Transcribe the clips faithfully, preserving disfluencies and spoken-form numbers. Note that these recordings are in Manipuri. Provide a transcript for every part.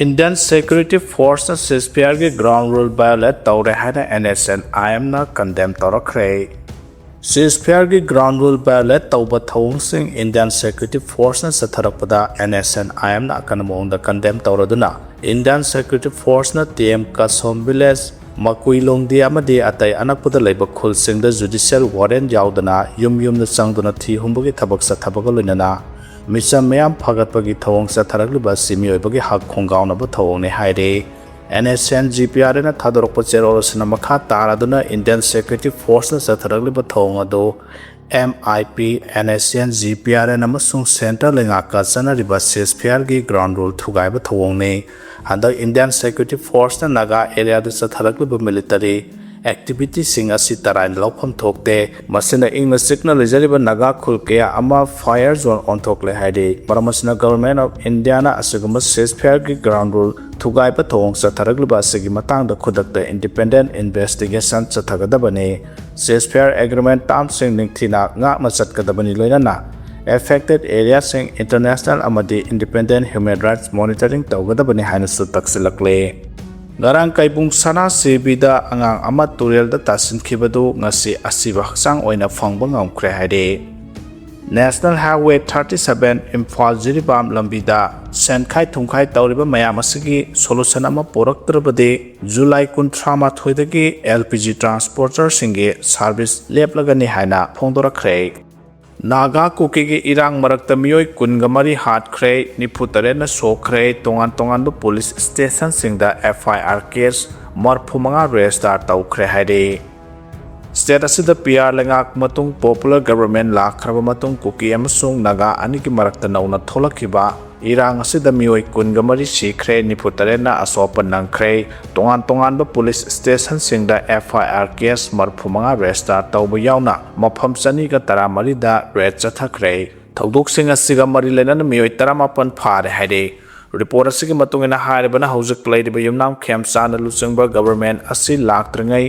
Indian Security Forceꯅ ceasefireꯒꯤ ground rule violate ꯇꯧꯔꯦ ꯍꯥꯏꯅ NSCN-IMꯅ condemn ꯇꯧꯔꯛꯈ꯭ꯔꯦ꯫ Ceasefireꯒꯤ ground rule violate ꯇꯧꯕ ꯊꯧꯑꯣꯡꯁꯤꯡ Indian Security Forceꯅ ꯆꯠꯊꯔꯛꯄꯗ NSCN-IMꯅ ꯑꯀꯟꯕ ꯃꯑꯣꯡꯗ condemn ꯇꯧꯔꯗꯨꯅ, Indian Security Forceꯅ T M Kasom Village, ꯃꯀꯨꯏꯂꯣꯡꯗꯤ ꯑꯃꯗꯤ ꯑꯇꯩ ꯑꯅꯛꯄꯗ ꯂꯩꯕ ꯈꯨꯜꯁꯤꯡꯗ judicial warrant ꯌꯥꯎꯗꯅ ꯌꯨꯝ ꯌꯨꯝꯗ ꯆꯪꯗꯨꯅ ꯊꯤ ꯍꯨꯝꯕꯒꯤ ꯊꯕꯛ ꯆꯠꯊꯕꯒ ꯂꯣꯏꯅꯅ ꯃꯤꯆꯝ ꯃꯌꯥꯝ ꯐꯥꯒꯠꯄꯒꯤ ꯊꯧꯑꯣꯡ ꯆꯠꯊꯔꯛꯂꯤꯕ ꯑꯁꯤ ꯃꯤꯑꯣꯏꯕꯒꯤ ꯍꯛ ꯈꯣꯡꯒꯥꯎꯅꯕ ꯊꯧꯑꯣꯡꯅꯤ ꯍꯥꯏꯔꯤ꯫ NSCN-GPRAꯅ ꯊꯥꯗꯣꯔꯛꯄ ꯆꯦꯔꯣꯜ ꯑꯁꯤꯅ ꯃꯈꯥ ꯇꯥꯔꯗꯨꯅ Indian Security Forceꯅ ꯆꯠꯊꯔꯛꯂꯤꯕ ꯊꯧꯑꯣꯡ ꯑꯗꯨ MIP, NSCN-GPRN ꯑꯃꯁꯨꯡ central ꯂꯩꯉꯥꯛꯀ ꯆꯠꯅꯔꯤꯕ ceasefireꯒꯤ ground rule ꯊꯨꯒꯥꯏꯕ ꯊꯧꯑꯣꯡꯅꯤ꯫ ꯍꯟꯗꯛ Indian Security Forceꯅ ꯅꯥꯒꯥ areaꯗ ꯆꯠꯊꯔꯛꯂꯤꯕ military activityꯁꯤꯡ ꯑꯁꯤ ꯇꯔꯥꯏꯅ ꯂꯧꯐꯝ ꯊꯣꯛꯇꯦ꯫ ꯃꯁꯤꯅ ꯏꯪꯅ ꯆꯤꯛꯅ ꯂꯩꯖꯔꯤꯕ ꯅꯥꯒꯥ ꯈꯨꯜ ꯀꯌꯥ ꯑꯃ fire zone ꯑꯣꯟꯊꯣꯛꯂꯦ ꯍꯥꯏꯔꯤ꯫ ꯃꯔꯝ ꯑꯁꯤꯅ Government of Indiaꯅ ꯑꯁꯤꯒꯨꯝꯕ ceasefireꯒꯤ ground rule ꯊꯨꯒꯥꯏꯕ ꯊꯧꯑꯣꯡ ꯆꯠꯊꯔꯛꯂꯤꯕ ꯑꯁꯤꯒꯤ ꯃꯇꯥꯡꯗ ꯈꯨꯗꯛꯇ independent investigation ꯆꯠꯊꯒꯗꯕꯅꯤ꯫ Ceasefire agreement termꯁꯤꯡ ꯅꯤꯡꯊꯤꯅ ꯉꯥꯛꯅ ꯆꯠꯀꯗꯕꯅꯤ, ꯂꯣꯏꯅꯅ affected areaꯁꯤꯡ international ꯑꯃꯗꯤ independent human rights monitoring ꯇꯧꯒꯗꯕꯅꯤ ꯍꯥꯏꯅꯁꯨ ꯇꯛꯁꯤꯜꯂꯛꯂꯤ꯫ ꯉꯔꯥꯡ ꯀꯩꯕꯨꯡ ꯁꯅꯥꯁꯤꯕꯤꯗ ꯑꯉꯥꯡ ꯑꯃ ꯇꯨꯔꯦꯜꯗ ꯇꯥꯁꯤꯟꯈꯤꯕꯗꯨ ꯉꯁꯤ ꯑꯁꯤꯕ ꯍꯛꯆꯥꯡ ꯑꯣꯏꯅ ꯐꯪꯕ ꯉꯝꯈ꯭ꯔꯦ ꯍꯥꯏꯔꯤ꯫ National Highway thirty seven Imphal Jiribam ꯂꯝꯕꯤꯗ ꯁꯦꯟꯈꯥꯏ ꯊꯨꯝꯈꯥꯏ ꯇꯧꯔꯤꯕ ꯃꯌꯥꯝ ꯑꯁꯤꯒꯤ solution ꯑꯃ ꯄꯨꯔꯛꯇ꯭ꯔꯕꯗꯤ ꯖꯨꯂꯥꯏ ꯀꯨꯟꯊ꯭ꯔꯥ ꯃꯥꯊꯣꯏꯗꯒꯤ LPG transporterꯁꯤꯡꯒꯤ service ꯂꯦꯞꯂꯒꯅꯤ ꯍꯥꯏꯅ ꯐꯣꯡꯗꯣꯔꯛꯈ꯭ꯔꯦ꯫ ꯅꯥꯒꯥ ꯀꯨꯀꯤꯒꯤ ꯏꯔꯥꯡ ꯃꯔꯛꯇ ꯃꯤꯑꯣꯏ ꯀꯨꯟꯒ ꯃꯔꯤ ꯍꯥꯠꯈ꯭ꯔꯦ, ꯅꯤꯐꯨ ꯇꯔꯦꯠꯅ ꯁꯣꯛꯈ꯭ꯔꯦ, ꯇꯣꯉꯥꯟ ꯇꯣꯉꯥꯟꯕ police stationꯁꯤꯡꯗ FIR case ꯃꯔꯐꯨ ꯃꯉꯥ register ꯇꯧꯈ꯭ꯔꯦ ꯍꯥꯏꯔꯤ꯫ State ꯑꯁꯤꯗ PR ꯂꯩꯉꯥꯛ ꯃꯇꯨꯡ popular government ꯂꯥꯛꯈ꯭ꯔꯕ ꯃꯇꯨꯡ ꯀꯨꯀꯤ ꯑꯃꯁꯨꯡ ꯅꯥꯒꯥ ꯑꯅꯤꯒꯤ ꯃꯔꯛꯇ ꯅꯧꯅ ꯊꯣꯛꯂꯛꯈꯤꯕ ꯏꯔꯥꯡ ꯑꯁꯤꯗ ꯃꯤꯑꯣꯏ ꯀꯨꯟꯒ ꯃꯔꯤ ꯁꯤꯈ꯭ꯔꯦ, ꯅꯤꯐꯨ ꯇꯔꯦꯠꯅ ꯑꯁꯣꯛ ꯑꯄꯟ ꯅꯪꯈ꯭ꯔꯦ꯫ ꯇꯣꯉꯥꯟ ꯇꯣꯉꯥꯟꯕ police stationꯁꯤꯡꯗ FIR case ꯃꯔꯐꯨ ꯃꯉꯥ register ꯇꯧꯕ ꯌꯥꯎꯅ ꯃꯐꯝ ꯆꯅꯤꯒ ꯇꯔꯥ ꯃꯔꯤꯗ raid ꯆꯠꯊꯈ꯭ꯔꯦ꯫ ꯊꯧꯗꯣꯛꯁꯤꯡ ꯑꯁꯤꯒ ꯃꯔꯤ ꯂꯩꯅꯅ ꯃꯤꯑꯣꯏ ꯇꯔꯥꯃꯥꯄꯟ ꯐꯥꯔꯦ ꯍꯥꯏꯔꯤ꯫ Report ꯑꯁꯤꯒꯤ ꯃꯇꯨꯡ ꯏꯟꯅ ꯍꯥꯏꯔꯤꯕꯅ ꯍꯧꯖꯤꯛ ꯂꯩꯔꯤꯕ ꯌꯨꯝꯅꯥꯝ ꯈꯦꯝꯆꯥꯟꯅ ꯂꯨꯆꯤꯡꯕ government ꯑꯁꯤ ꯂꯥꯛꯇ꯭ꯔꯤꯉꯩ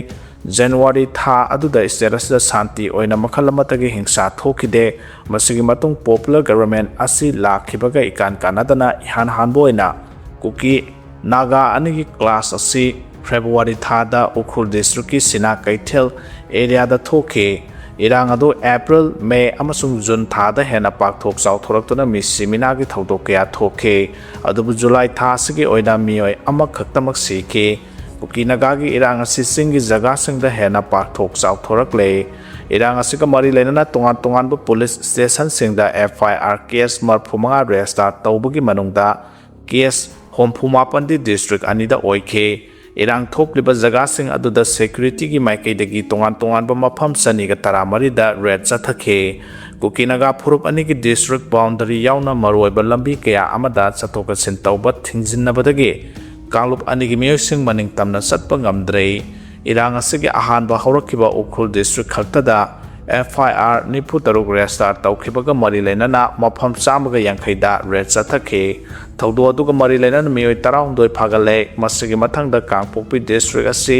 January ꯊꯥ ꯑꯗꯨꯗ state ꯑꯁꯤꯗ ꯁꯥꯟꯇꯤ ꯑꯣꯏꯅ ꯃꯈꯜ ꯑꯃꯠꯇꯒꯤ ꯍꯤꯡꯁꯥ ꯊꯣꯛꯈꯤꯗꯦ꯫ ꯃꯁꯤꯒꯤ ꯃꯇꯨꯡ popular government ꯑꯁꯤ ꯂꯥꯛꯈꯤꯕꯒ ꯏꯀꯥꯟ ꯀꯥꯟꯅꯗꯅ ꯏꯍꯥꯟ ꯍꯥꯟꯕ ꯑꯣꯏꯅ ꯀꯨꯀꯤ ꯅꯥꯒꯥ ꯑꯅꯤꯒꯤ clash ꯑꯁꯤ February ꯊꯥꯗ ꯎꯈ꯭ꯔꯨꯜ districtꯀꯤ ꯁꯤꯅꯥ ꯀꯩꯊꯦꯜ areaꯗ ꯊꯣꯛꯈꯤ꯫ ꯏꯔꯥꯡ ꯑꯗꯨ April, May ꯑꯃꯁꯨꯡ June ꯊꯥꯗ ꯍꯦꯟꯅ ꯄꯥꯛꯊꯣꯛ ꯆꯥꯎꯊꯣꯔꯛꯇꯨꯅ ꯃꯤꯁꯤ ꯃꯤꯅꯥꯒꯤ ꯊꯧꯗꯣꯛ ꯀꯌꯥ ꯊꯣꯛꯈꯤ꯫ ꯑꯗꯨꯕꯨ July ꯊꯥ ꯑꯁꯤꯒꯤ ꯑꯣꯏꯅ ꯃꯤꯑꯣꯏ ꯑꯃꯈꯛꯇꯃꯛ ꯁꯤꯈꯤ꯫ ꯀꯨꯀꯤ ꯅꯥꯒꯥꯒꯤ ꯏꯔꯥꯡ ꯑꯁꯤ ꯆꯤꯡꯒꯤ ꯖꯒꯥꯁꯤꯡꯗ ꯍꯦꯟꯅ ꯄꯥꯛꯊꯣꯛ ꯆꯥꯎꯊꯣꯔꯛꯂꯦ꯫ ꯏꯔꯥꯡ ꯑꯁꯤꯒ ꯃꯔꯤ ꯂꯩꯅꯅ ꯇꯣꯉꯥꯟ ꯇꯣꯉꯥꯟꯕ police stationꯁꯤꯡꯗ F I R case ꯃꯔꯤꯐꯨ ꯃꯉꯥ register ꯇꯧꯕꯒꯤ ꯃꯅꯨꯡꯗ case ꯍꯨꯝꯐꯨ ꯃꯥꯄꯟꯗꯤ district ꯑꯅꯤꯗ ꯑꯣꯏꯈꯤ꯫ ꯏꯔꯥꯡ ꯊꯣꯛꯂꯤꯕ ꯖꯒꯥꯁꯤꯡ ꯑꯗꯨꯗ securityꯒꯤ ꯃꯥꯏꯀꯩꯗꯒꯤ ꯇꯣꯉꯥꯟ ꯇꯣꯉꯥꯟꯕ ꯃꯐꯝ ꯆꯅꯤꯒ ꯇꯔꯥꯃꯔꯤꯗ raid ꯆꯠꯊꯈꯤ꯫ ꯀꯨꯀꯤ ꯅꯥꯒꯥ ꯐꯨꯔꯨꯞ ꯑꯅꯤꯒꯤ district boundary ꯌꯥꯎꯅ ꯃꯔꯨꯑꯣꯏꯕ ꯂꯝꯕꯤ ꯀꯌꯥ ꯑꯃꯗ ꯆꯠꯊꯣꯛ ꯆꯠꯁꯤꯟ ꯇꯧꯕ ꯊꯤꯡꯖꯤꯟꯅꯕꯗꯒꯤ ꯀꯥꯡꯂꯨꯞ ꯑꯅꯤꯒꯤ ꯃꯤꯑꯣꯏꯁꯤꯡ ꯃꯅꯤꯡ ꯇꯝꯅ ꯆꯠꯄ ꯉꯝꯗ꯭ꯔꯦ꯫ ꯏꯔꯥꯡ ꯑꯁꯤꯒꯤ ꯑꯍꯥꯟꯕ ꯍꯧꯔꯛꯈꯤꯕ ꯎꯈ꯭ꯔꯨꯜ district ꯈꯛꯇꯗ F I R ꯅꯤꯐꯨ ꯇꯔꯨꯛ register ꯇꯧꯈꯤꯕꯒ ꯃꯔꯤ ꯂꯩꯅꯅ ꯃꯐꯝ ꯆꯥꯝꯃꯒ ꯌꯥꯡꯈꯩꯗ raid ꯆꯠꯊꯈꯤ꯫ ꯊꯧꯗꯣꯛ ꯑꯗꯨꯒ ꯃꯔꯤ ꯂꯩꯅꯅ ꯃꯤꯑꯣꯏ ꯇꯔꯥꯍꯨꯝꯗꯣꯏ ꯐꯥꯒꯠꯂꯦ꯫ ꯃꯁꯤꯒꯤ ꯃꯊꯪꯗ ꯀꯥꯡꯄꯣꯛꯄꯤ district ꯑꯁꯤ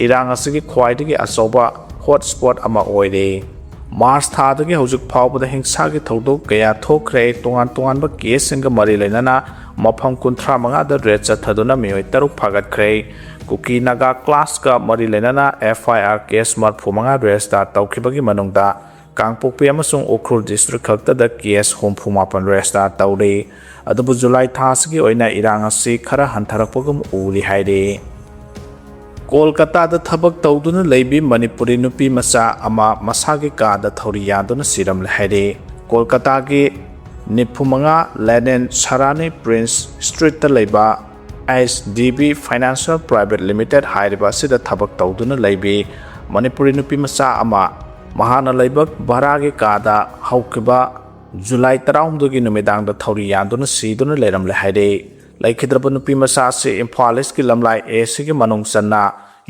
ꯏꯔꯥꯡ ꯑꯁꯤꯒꯤ ꯈ꯭ꯋꯥꯏꯗꯒꯤ ꯑꯆꯧꯕ hotspot ꯑꯃ ꯑꯣꯏꯔꯦ꯫ March ꯊꯥꯗꯒꯤ ꯍꯧꯖꯤꯛ ꯐꯥꯎꯕꯗ ꯍꯤꯡꯁꯥꯒꯤ ꯊꯧꯗꯣꯛ ꯀꯌꯥ ꯊꯣꯛꯈ꯭ꯔꯦ꯫ ꯇꯣꯉꯥꯟ ꯇꯣꯉꯥꯟꯕ caseꯁꯤꯡꯒ ꯃꯔꯤ ꯂꯩꯅꯅ ꯃꯐꯝ ꯀꯨꯟꯊ꯭ꯔꯥ ꯃꯉꯥꯗ raid ꯆꯠꯊꯗꯨꯅ ꯃꯤꯑꯣꯏ ꯇꯔꯨꯛ ꯐꯥꯒꯠꯈ꯭ꯔꯦ꯫ ꯀꯨꯀꯤ ꯅꯥꯒꯥ clashꯀ ꯃꯔꯤ ꯂꯩꯅꯅ F I R case ꯃꯔꯤꯐꯨ ꯃꯉꯥ register ꯇꯧꯈꯤꯕꯒꯤ ꯃꯅꯨꯡꯗ ꯀꯥꯡꯄꯣꯛꯄꯤ ꯑꯃꯁꯨꯡ ꯎꯈ꯭ꯔꯨꯜ district ꯈꯛꯇꯗ case ꯍꯨꯝꯐꯨ ꯃꯥꯄꯟ register ꯇꯧꯔꯤ꯫ ꯑꯗꯨꯕꯨ July ꯊꯥ ꯑꯁꯤꯒꯤ ꯑꯣꯏꯅ ꯏꯔꯥꯡ ꯑꯁꯤ ꯈꯔ ꯍꯟꯊꯔꯛꯄꯒꯨꯝ ꯎꯔꯤ ꯍꯥꯏꯔꯤ꯫ ꯀꯣꯜꯀꯇꯥꯗ ꯊꯕꯛ ꯇꯧꯗꯨꯅ ꯂꯩꯕꯤ ꯃꯅꯤꯄꯨꯔꯤ ꯅꯨꯄꯤ ꯃꯆꯥ ꯑꯃ ꯃꯁꯥꯒꯤ ꯀꯥꯗ ꯊꯧꯔꯤ ꯌꯥꯟꯗꯨꯅ ꯁꯤꯔꯝꯂꯦ ꯍꯥꯏꯔꯤ꯫ ꯀꯣꯜꯀꯇꯥꯒꯤ ꯅꯤꯐꯨ ꯃꯉꯥ Lane Sarani Prince Streetꯇ ꯂꯩꯕ H D B Financial Private Limited ꯍꯥꯏꯔꯤꯕ ꯑꯁꯤꯗ ꯊꯕꯛ ꯇꯧꯗꯨꯅ ꯂꯩꯕꯤ ꯃꯅꯤꯄꯨꯔꯤ ꯅꯨꯄꯤ ꯃꯆꯥ ꯑꯃ ꯃꯍꯥꯛꯅ ꯂꯩꯕ ꯚꯔꯥꯒꯤ ꯀꯥꯗ ꯍꯧꯈꯤꯕ July ꯇꯔꯥꯍꯨꯝꯗꯣꯏꯒꯤ ꯅꯨꯃꯤꯗꯥꯡꯗ ꯊꯧꯔꯤ ꯌꯥꯟꯗꯨꯅ ꯁꯤꯗꯨꯅ ꯂꯩꯔꯝꯂꯦ ꯍꯥꯏꯔꯤ꯫ ꯂꯩꯈꯤꯗ꯭ꯔꯕ ꯅꯨꯄꯤ ꯃꯆꯥ ꯑꯁꯤ ꯏꯝꯐꯥꯜ Eastꯀꯤ ꯂꯝꯂꯥꯏ A ꯑꯁꯤꯒꯤ ꯃꯅꯨꯡ ꯆꯟꯅ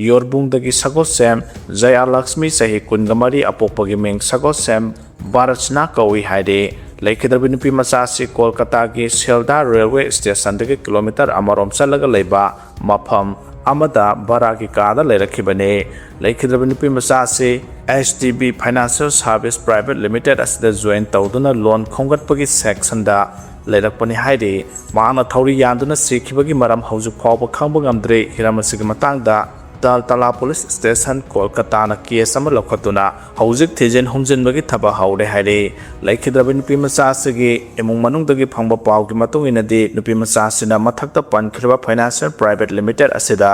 ꯌꯣꯔꯕꯨꯡꯗꯒꯤ ꯁꯒꯣꯜꯁꯦꯝ ꯖꯌꯥꯂꯛꯁꯃꯤ, ꯆꯍꯤ ꯀꯨꯟꯒ ꯃꯔꯤ, ꯑꯄꯣꯛꯄꯒꯤ ꯃꯤꯡ ꯁꯒꯣꯜꯁꯦꯝ ꯕꯥꯔꯆꯅꯥ ꯀꯧꯏ ꯍꯥꯏꯔꯤ꯫ ꯂꯩꯈꯤꯗ꯭ꯔꯕ ꯅꯨꯄꯤ ꯃꯆꯥ ꯑꯁꯤ ꯀꯣꯜꯀꯇꯥꯒꯤ ꯁꯤꯜꯗꯥ railway stationꯗꯒꯤ kilometre ꯑꯃꯔꯣꯝ ꯆꯠꯂꯒ ꯂꯩꯕ ꯃꯐꯝ ꯑꯃꯗ ꯚꯔꯥꯒꯤ ꯀꯥꯗ ꯂꯩꯔꯛꯈꯤꯕꯅꯤ꯫ ꯂꯩꯈꯤꯗ꯭ꯔꯕ ꯅꯨꯄꯤ ꯃꯆꯥ ꯑꯁꯤ H D B Financial Service Private Limited ꯑꯁꯤꯗ join ꯇꯧꯗꯨꯅ loan ꯈꯣꯝꯒꯠꯄꯒꯤ sectionꯗ ꯂꯩꯔꯛꯄꯅꯤ ꯍꯥꯏꯔꯤ꯫ ꯃꯍꯥꯛꯅ ꯊꯧꯔꯤ ꯌꯥꯟꯗꯨꯅ ꯁꯤꯈꯤꯕꯒꯤ ꯃꯔꯝ ꯍꯧꯖꯤꯛ ꯐꯥꯎꯕ ꯈꯪꯕ ꯉꯝꯗ꯭ꯔꯤ꯫ ꯍꯤꯔꯝ ꯑꯁꯤꯒꯤ ꯃꯇꯥꯡꯗ ꯇꯥꯜ ꯇꯂꯥ ꯄꯨꯂꯤꯁ ꯁ꯭ꯇꯦꯁꯟ, ꯀꯣꯜꯀꯇꯥꯅ ꯀꯦꯁ ꯑꯃ ꯂꯧꯈꯠꯇꯨꯅ ꯍꯧꯖꯤꯛ ꯊꯤꯖꯤꯟ ꯍꯨꯝꯖꯤꯟꯕꯒꯤ ꯊꯕꯛ ꯍꯧꯔꯦ ꯍꯥꯏꯔꯤ꯫ ꯂꯩꯈꯤꯗ꯭ꯔꯕ ꯅꯨꯄꯤ ꯃꯆꯥ ꯑꯁꯤꯒꯤ ꯏꯃꯨꯡ ꯃꯅꯨꯡꯗꯒꯤ ꯐꯪꯕ ꯄꯥꯎꯒꯤ ꯃꯇꯨꯡ ꯏꯟꯅꯗꯤ, ꯅꯨꯄꯤ ꯃꯆꯥ ꯑꯁꯤꯅ ꯃꯊꯛꯇ ꯄꯟꯈ꯭ꯔꯤꯕ ꯐꯥꯏꯅꯥꯟꯁꯤꯌꯦꯜ ꯄ꯭ꯔꯥꯏꯚꯦꯠ ꯂꯤꯃꯤꯇꯦꯠ ꯑꯁꯤꯗ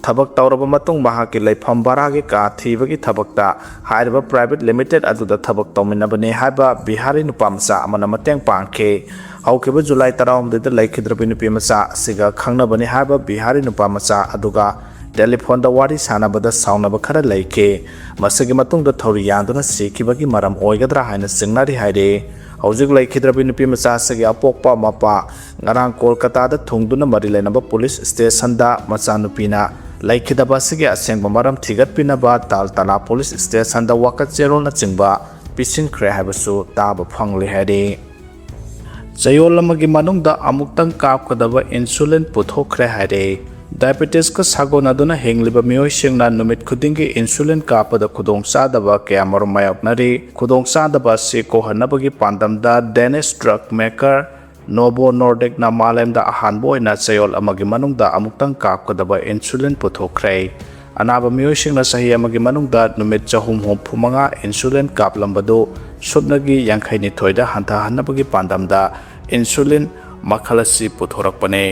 ꯊꯕꯛ ꯇꯧꯔꯕ ꯃꯇꯨꯡ, ꯃꯍꯥꯛꯀꯤ ꯂꯩꯐꯝ ꯚꯔꯥꯒꯤ ꯀꯥ ꯊꯤꯕꯒꯤ ꯊꯕꯛꯇ ꯍꯥꯏꯔꯤꯕ ꯄ꯭ꯔꯥꯏꯚꯦꯠ ꯂꯤꯃꯤꯇꯦꯠ ꯑꯗꯨꯗ ꯊꯕꯛ ꯇꯧꯃꯤꯟꯅꯕꯅꯤ ꯍꯥꯏꯕ ꯕꯤꯍꯥꯔꯤ ꯅꯨꯄꯥ ꯃꯆꯥ ꯑꯃꯅ ꯃꯇꯦꯡ ꯄꯥꯡꯈꯤ꯫ ꯍꯧꯈꯤꯕ ꯖꯨꯂꯥꯏ ꯇꯔꯥꯍꯨꯝꯗꯣꯏꯗ ꯂꯩꯈꯤꯗ꯭ꯔꯕꯤ ꯅꯨꯄꯤ ꯃꯆꯥ ꯑꯁꯤꯒ ꯈꯪꯅꯕꯅꯤ ꯍꯥꯏꯕ ꯕꯤꯍꯥꯔꯤ ꯅꯨꯄꯥ ꯃꯆꯥ ꯑꯗꯨꯒ ꯇꯦꯂꯤꯐꯣꯟꯗ ꯋꯥꯔꯤ ꯁꯥꯟꯅꯕꯗ ꯁꯥꯎꯅꯕ ꯈꯔ ꯂꯩꯈꯤ꯫ ꯃꯁꯤꯒꯤ ꯃꯇꯨꯡꯗ ꯊꯧꯔꯤ ꯌꯥꯟꯗꯨꯅ ꯁꯤꯈꯤꯕꯒꯤ ꯃꯔꯝ ꯑꯣꯏꯒꯗ꯭ꯔꯥ ꯍꯥꯏꯅ ꯆꯤꯡꯅꯔꯤ ꯍꯥꯏꯔꯤ꯫ ꯍꯧꯖꯤꯛ ꯂꯩꯈꯤꯗ꯭ꯔꯕꯤ ꯅꯨꯄꯤ ꯃꯆꯥ ꯑꯁꯤꯒꯤ ꯑꯄꯣꯛꯄ ꯃꯄꯥ ꯉꯔꯥꯡ ꯀꯣꯜꯀꯇꯥꯗ ꯊꯨꯡꯗꯨꯅ ꯃꯔꯤ ꯂꯩꯅꯕ ꯄꯨꯂꯤꯁ ꯁ꯭ꯇꯦꯁꯟꯗ ꯃꯆꯥꯅꯨꯄꯤꯅ ꯂꯩꯈꯤꯗꯕ ꯑꯁꯤꯒꯤ ꯑꯁꯦꯡꯕ ꯃꯔꯝ ꯊꯤꯒꯠꯄꯤꯅꯕ ꯇꯥꯜ ꯇꯂꯥ ꯄꯨꯂꯤꯁ ꯁ꯭ꯇꯦꯁꯟꯗ ꯋꯥꯀꯠ ꯆꯦꯔꯣꯜꯅꯆꯤꯡꯕ ꯄꯤꯁꯤꯟꯈ꯭ꯔꯦ ꯍꯥꯏꯕꯁꯨ ꯇꯥꯕ ꯐꯪꯂꯦ ꯍꯥꯏꯔꯤ꯫ ꯆꯌꯣꯜ ꯑꯃꯒꯤ ꯃꯅꯨꯡꯗ ꯑꯃꯨꯛꯇꯪ ꯀꯥꯞꯀꯗꯕ ꯏꯟꯁꯨꯂꯤꯟ ꯄꯨꯊꯣꯛꯈ꯭ꯔꯦ ꯍꯥꯏꯔꯦ꯫ ꯗꯥꯏꯕꯦꯇꯤꯁꯀ ꯁꯥꯒꯣꯟꯅꯗꯨꯅ ꯍꯤꯡꯂꯤꯕ ꯃꯤꯑꯣꯏꯁꯤꯡꯅ ꯅꯨꯃꯤꯠ ꯈꯨꯗꯤꯡꯒꯤ ꯏꯟꯁꯨꯂꯤꯟ ꯀꯥꯞꯄꯗ ꯈꯨꯗꯣꯡꯆꯥꯗꯕ ꯀꯌꯥꯃꯔꯨꯝ ꯃꯥꯌꯣꯛꯅꯔꯤ꯫ ꯈꯨꯗꯣꯡꯆꯥꯗꯕ ꯑꯁꯤ ꯀꯣꯛꯍꯟꯅꯕꯒꯤ ꯄꯥꯟꯗꯝꯗ Danish drug maker Novo Nordiskꯅ ꯃꯥꯂꯦꯝꯗ ꯑꯍꯥꯟꯕ ꯑꯣꯏꯅ ꯆꯌꯣꯜ ꯑꯃꯒꯤ ꯃꯅꯨꯡꯗ ꯑꯃꯨꯛꯇꯪ ꯀꯥꯞꯀꯗꯕ ꯏꯟꯁꯨꯂꯤꯟ ꯄꯨꯊꯣꯛꯈ꯭ꯔꯦ꯫ ꯑꯅꯥꯕ ꯃꯤꯑꯣꯏꯁꯤꯡꯅ ꯆꯍꯤ ꯑꯃꯒꯤ ꯃꯅꯨꯡꯗ ꯅꯨꯃꯤꯠ ꯆꯍꯨꯝ ꯍꯨꯝꯐꯨ ꯃꯉꯥ ꯏꯟꯁꯨꯂꯤꯟ ꯀꯥꯞꯂꯝꯕꯗꯨ ꯁꯨꯞꯅꯒꯤ ꯌꯥꯡꯈꯩ ꯅꯤꯊꯣꯏꯗ ꯍꯟꯊꯍꯟꯅꯕꯒꯤ ꯄꯥꯟꯗꯝꯗ ꯏꯟꯁꯨꯂꯤꯟ ꯃꯈꯜ ꯑꯁꯤ ꯄꯨꯊꯣꯔꯛꯄꯅꯤ꯫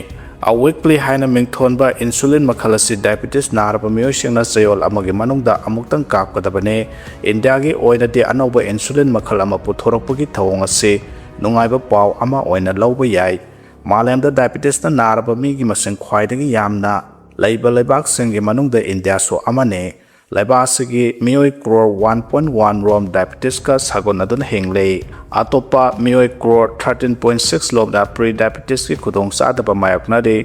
Awiqli ꯍꯥꯏꯅ ꯃꯤꯡꯊꯣꯟꯕ ꯏꯟꯁꯨꯂꯤꯟ ꯃꯈꯜ ꯑꯁꯤ ꯗꯥꯏꯕꯦꯇꯤꯁ ꯅꯥꯔꯕ ꯃꯤꯑꯣꯏꯁꯤꯡꯅ ꯆꯌꯣꯜ ꯑꯃꯒꯤ ꯃꯅꯨꯡꯗ ꯑꯃꯨꯛꯇꯪ ꯀꯥꯞꯀꯗꯕꯅꯤ꯫ ꯏꯟꯗꯤꯌꯥꯒꯤ ꯑꯣꯏꯅꯗꯤ ꯑꯅꯧꯕ ꯏꯟꯁꯨꯂꯤꯟ ꯃꯈꯜ ꯑꯃ ꯄꯨꯊꯣꯔꯛꯄꯒꯤ ꯊꯧꯑꯣꯡ ꯑꯁꯤ ꯅꯨꯡꯉꯥꯏꯕ ꯄꯥꯎ ꯑꯃ ꯑꯣꯏꯅ ꯂꯧꯕ ꯌꯥꯏ꯫ ꯃꯥꯂꯦꯝꯗ ꯗꯥꯏꯕꯦꯇꯤꯁꯅ ꯅꯥꯔꯕ ꯃꯤꯒꯤ ꯃꯁꯤꯡ ꯈ꯭ꯋꯥꯏꯗꯒꯤ ꯌꯥꯝꯅ ꯂꯩꯕ ꯂꯩꯕꯥꯛꯁꯤꯡꯒꯤ ꯃꯅꯨꯡꯗ ꯏꯟꯗꯤꯌꯥꯁꯨ ꯑꯃꯅꯤ꯫ ꯂꯩꯕꯥꯛ ꯑꯁꯤꯒꯤ ꯃꯤꯑꯣꯏ ꯀ꯭ꯔꯣꯔ ꯋꯥꯟ ꯄꯣꯏꯟ ꯋꯥꯟ ꯔꯣꯝ ꯗꯥꯏꯕꯦꯇꯤꯁꯀ ꯁꯥꯒꯣꯟꯅꯗꯨꯅ ꯍꯤꯡꯂꯤ꯫ ꯑꯇꯣꯞꯄ ꯃꯤꯑꯣꯏ ꯀ꯭ꯔꯣꯔ ꯊꯥꯔꯇꯤꯟ ꯄꯣꯏꯟ ꯁꯤꯛꯁ ꯂꯣꯝꯗ ꯄ꯭ꯔꯤ ꯗꯥꯏꯕꯦꯇꯤꯁꯀꯤ ꯈꯨꯗꯣꯡꯆꯥꯗꯕ ꯃꯥꯌꯣꯛꯅꯔꯤ꯫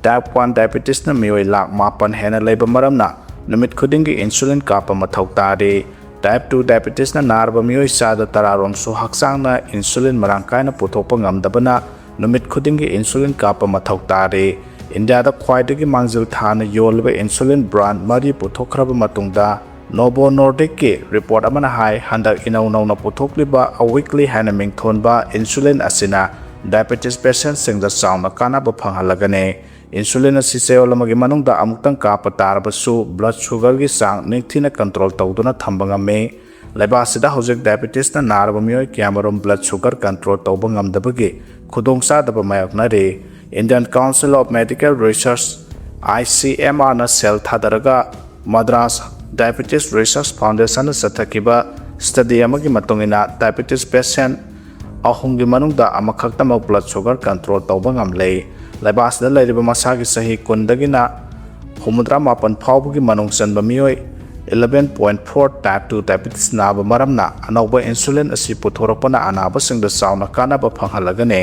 ꯇꯥꯏꯞ ꯋꯥꯟ ꯗꯥꯏꯕꯦꯇꯤꯁꯅ ꯃꯤꯑꯣꯏ ꯂꯥꯈ ꯃꯥꯄꯟ ꯍꯦꯟꯅ ꯂꯩꯕ ꯃꯔꯝꯅ ꯅꯨꯃꯤꯠ ꯈꯨꯗꯤꯡꯒꯤ ꯏꯟꯁꯨꯂꯤꯟ ꯀꯥꯞꯄ ꯃꯊꯧ ꯇꯥꯔꯤ꯫ ꯇꯥꯏꯞ ꯇꯨ ꯗꯥꯏꯕꯦꯇꯤꯁꯅ ꯅꯥꯔꯕ ꯃꯤꯑꯣꯏ ꯆꯥꯗ ꯇꯔꯥꯔꯣꯝꯁꯨ ꯍꯛꯆꯥꯡꯅ ꯏꯟꯁꯨꯂꯤꯟ ꯃꯔꯥꯡ ꯀꯥꯏꯅ ꯄꯨꯊꯣꯛꯄ ꯉꯝꯗꯕꯅ ꯅꯨꯃꯤꯠ ꯈꯨꯗꯤꯡꯒꯤ ꯏꯟꯁꯨꯂꯤꯟ ꯀꯥꯞꯄ ꯃꯊꯧ ꯇꯥꯔꯤ꯫ ꯏꯟꯗꯤꯌꯥꯗ ꯈ꯭ꯋꯥꯏꯗꯒꯤ ꯃꯥꯡꯖꯤꯜ ꯊꯥꯅ ꯌꯣꯜꯂꯤꯕ ꯏꯟꯁꯨꯂꯤꯟ ꯕ꯭ꯔꯥꯟ ꯃꯔꯤ ꯄꯨꯊꯣꯛꯈ꯭ꯔꯕ ꯃꯇꯨꯡꯗ, Novo Nordiskꯀꯤ ꯔꯤꯄꯣꯔꯠ ꯑꯃꯅ ꯍꯥꯏ, ꯍꯟꯗꯛ ꯏꯅꯧ ꯅꯧꯅ ꯄꯨꯊꯣꯛꯂꯤꯕ Awiqli ꯍꯥꯏꯅ ꯃꯤꯡꯊꯣꯟꯕ ꯏꯟꯁꯨꯂꯤꯟ ꯑꯁꯤꯅ diabetes patientꯁꯤꯡꯗ ꯆꯥꯎꯅ ꯀꯥꯟꯅꯕ ꯐꯪꯍꯜꯂꯒꯅꯤ꯫ Insulin ꯑꯁꯤ ꯆꯌꯣꯜ ꯑꯃꯒꯤ ꯃꯅꯨꯡꯗ ꯑꯃꯨꯛꯇꯪ ꯀꯥꯞꯄ ꯇꯥꯔꯕꯁꯨ blood sugarꯒꯤ ꯆꯥꯡ ꯅꯤꯡꯊꯤꯅ control ꯇꯧꯗꯨꯅ ꯊꯝꯕ ꯉꯝꯃꯤ꯫ ꯂꯩꯕꯥꯛ ꯑꯁꯤꯗ ꯍꯧꯖꯤꯛ diabetesꯅ ꯅꯥꯔꯕ ꯃꯤꯑꯣꯏ ꯀꯌꯥꯃꯔꯨꯝ blood sugar control ꯇꯧꯕ ꯉꯝꯗꯕꯒꯤ ꯈꯨꯗꯣꯡꯆꯥꯗꯕ ꯃꯥꯌꯣꯛꯅꯔꯤ꯫ Indian Council of Medical Research, ICMRꯅ ꯁꯦꯜ ꯊꯥꯗꯔꯒ Madras Diabetes Research Foundationꯅ ꯆꯠꯊꯈꯤꯕ study ꯑꯃꯒꯤ ꯃꯇꯨꯡ ꯏꯟꯅ, diabetes patient ꯑꯍꯨꯝꯒꯤ ꯃꯅꯨꯡꯗ ꯑꯃꯈꯛꯇꯃꯛ blood sugar control ꯇꯧꯕ ꯉꯝꯂꯦ꯫ ꯂꯩꯕꯥꯛ ꯑꯁꯤꯗ ꯂꯩꯔꯤꯕ ꯃꯁꯥꯒꯤ ꯆꯍꯤ ꯀꯨꯟꯗꯒꯤꯅ ꯍꯨꯝꯐꯨꯇꯔꯥ ꯃꯥꯄꯟ ꯐꯥꯎꯕꯒꯤ ꯃꯅꯨꯡ ꯆꯟꯕ ꯃꯤꯑꯣꯏ eleven point four type two diabetes ꯅꯥꯕ ꯃꯔꯝꯅ ꯑꯅꯧꯕ insulin ꯑꯁꯤ ꯄꯨꯊꯣꯔꯛꯄꯅ ꯑꯅꯥꯕꯁꯤꯡꯗ ꯆꯥꯎꯅ ꯀꯥꯟꯅꯕ ꯐꯪꯍꯜꯂꯒꯅꯤ꯫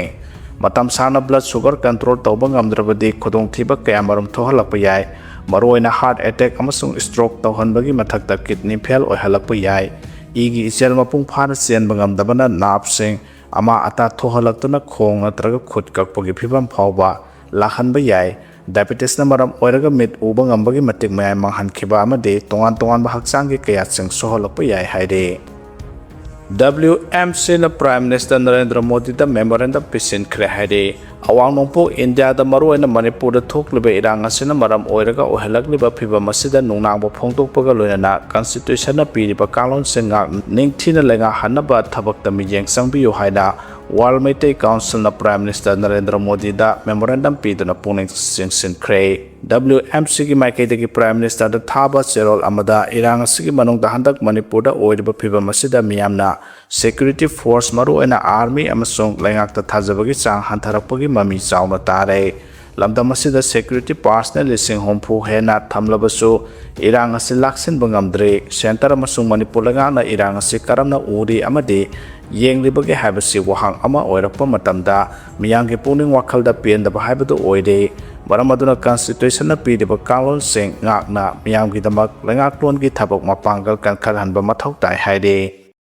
ꯃꯇꯝ ꯁꯥꯡꯅ blood sugar control ꯇꯧꯕ ꯉꯝꯗ꯭ꯔꯕꯗꯤ ꯈꯨꯗꯣꯡꯊꯤꯕ ꯀꯌꯥꯃꯔꯨꯝ ꯊꯣꯛꯍꯜꯂꯛꯄ ꯌꯥꯏ꯫ ꯃꯔꯨꯑꯣꯏꯅ heart attack ꯑꯃꯁꯨꯡ stroke ꯇꯧꯍꯟꯕꯒꯤ ꯃꯊꯛꯇ kidney fail ꯑꯣꯏꯍꯜꯂꯛꯄ ꯌꯥꯏ꯫ ꯏꯒꯤ ꯏꯆꯦꯜ ꯃꯄꯨꯡ ꯐꯥꯅ ꯆꯦꯟꯕ ꯉꯝꯗꯕꯅ nerveꯁꯤꯡ ꯑꯃꯥ ꯑꯇꯥ ꯊꯣꯛꯍꯜꯂꯛꯇꯨꯅ ꯈꯣꯡ ꯅꯠꯇ꯭ꯔꯒ ꯈꯨꯠ ꯀꯛꯄꯒꯤ ꯐꯤꯚꯝ ꯐꯥꯎꯕ ꯂꯥꯛꯍꯟꯕ ꯌꯥꯏ꯫ Diabetesꯅ ꯃꯔꯝ ꯑꯣꯏꯔꯒ ꯃꯤꯠ ꯎꯕ ꯉꯝꯕꯒꯤ ꯃꯇꯤꯛ ꯃꯌꯥꯏ ꯃꯥꯡꯍꯟꯈꯤꯕ ꯑꯃꯗꯤ ꯇꯣꯉꯥꯟ ꯇꯣꯉꯥꯟꯕ ꯍꯛꯆꯥꯡꯒꯤ ꯀꯌꯥꯠꯁꯤꯡ ꯁꯣꯛꯍꯜꯂꯛꯄ ꯌꯥꯏ ꯍꯥꯏꯔꯤ꯫ WMCꯅ Prime Minister ꯅꯔꯦꯟꯗ꯭ꯔ ꯃꯣꯗꯤꯗ memorandum ꯄꯤꯁꯤꯟꯈ꯭ꯔꯦ ꯍꯥꯏꯔꯤ꯫ ꯑꯋꯥꯡ ꯅꯣꯡꯄꯣꯛ ꯏꯟꯗꯤꯌꯥꯗ ꯃꯔꯨꯑꯣꯏꯅ ꯃꯅꯤꯄꯨꯔꯗ ꯊꯣꯛꯂꯤꯕ ꯏꯔꯥꯡ ꯑꯁꯤꯅ ꯃꯔꯝ ꯑꯣꯏꯔꯒ ꯑꯣꯏꯍꯜꯂꯛꯂꯤꯕ ꯐꯤꯚꯝ ꯑꯁꯤꯗ ꯅꯨꯡꯅꯥꯡꯕ ꯐꯣꯡꯗꯣꯛꯄꯒ ꯂꯣꯏꯅꯅ constitutionꯅ ꯄꯤꯔꯤꯕ ꯀꯥꯡꯂꯣꯟꯁꯤꯡ ꯉꯥꯛ ꯅꯤꯡꯊꯤꯅ ꯂꯩꯉꯥꯛꯍꯟꯅꯕ ꯊꯕꯛꯇ ꯃꯤꯠꯌꯦꯡ ꯆꯪꯕꯤꯌꯨ ꯍꯥꯏꯅ World Meitei Councilꯅ Prime Minister Narendra ꯃꯣꯗꯤꯗ memorandum ꯄꯤꯗꯨꯅ ꯄꯨꯛꯅꯤꯡ ꯆꯤꯡꯁꯤꯟꯈ꯭ꯔꯦ꯫ WMCꯒꯤ ꯃꯥꯏꯀꯩꯗꯒꯤ Prime Ministerꯗ ꯊꯥꯕ ꯆꯦꯔꯣꯜ ꯑꯃꯗ ꯏꯔꯥꯡ ꯑꯁꯤꯒꯤ ꯃꯅꯨꯡꯗ ꯍꯟꯗꯛ ꯃꯅꯤꯄꯨꯔꯗ ꯑꯣꯏꯔꯤꯕ ꯐꯤꯚꯝ ꯑꯁꯤꯗ ꯃꯤꯌꯥꯝꯅ security force, ꯃꯔꯨꯑꯣꯏꯅ army ꯑꯃꯁꯨꯡ ꯂꯩꯉꯥꯛꯇ ꯊꯥꯖꯕꯒꯤ ꯆꯥꯡ ꯍꯟꯊꯔꯛꯄꯒꯤ ꯃꯃꯤ ꯆꯥꯎꯅ ꯇꯥꯔꯦ꯫ ꯂꯝꯗꯝ ꯑꯁꯤꯗ security personnel ꯂꯤꯁꯤꯡ ꯍꯨꯝꯐꯨ ꯍꯦꯟꯅ ꯊꯝꯂꯕꯁꯨ ꯏꯔꯥꯡ ꯑꯁꯤ ꯂꯥꯛꯁꯤꯟꯕ ꯉꯝꯗ꯭ꯔꯤ꯫ Centre ꯑꯃꯁꯨꯡ ꯃꯅꯤꯄꯨꯔ ꯂꯩꯉꯥꯛꯅ ꯏꯔꯥꯡ ꯑꯁꯤ ꯀꯔꯝꯅ ꯎꯔꯤ ꯑꯃꯗꯤ ꯌꯦꯡꯂꯤꯕꯒꯦ ꯍꯥꯏꯕꯁꯤ ꯋꯥꯍꯪ ꯑꯃ ꯑꯣꯏꯔꯛꯄ ꯃꯇꯝꯗ ꯃꯤꯌꯥꯝꯒꯤ ꯄꯨꯛꯅꯤꯡ ꯋꯥꯈꯜꯗ ꯄꯦꯟꯗꯕ ꯍꯥꯏꯕꯗꯨ ꯑꯣꯏꯔꯦ꯫ ꯃꯔꯝ ꯑꯗꯨꯅ constitutionꯅ ꯄꯤꯔꯤꯕ ꯀꯥꯡꯂꯣꯟꯁꯤꯡ ꯉꯥꯛꯅ ꯃꯤꯌꯥꯝꯒꯤꯗꯃꯛ ꯂꯩꯉꯥꯛꯂꯣꯟꯒꯤ ꯊꯕꯛ ꯃꯄꯥꯡꯒꯜ ꯀꯟꯈꯠꯍꯟꯕ ꯃꯊꯧ ꯇꯥꯏ ꯍꯥꯏꯔꯤ꯫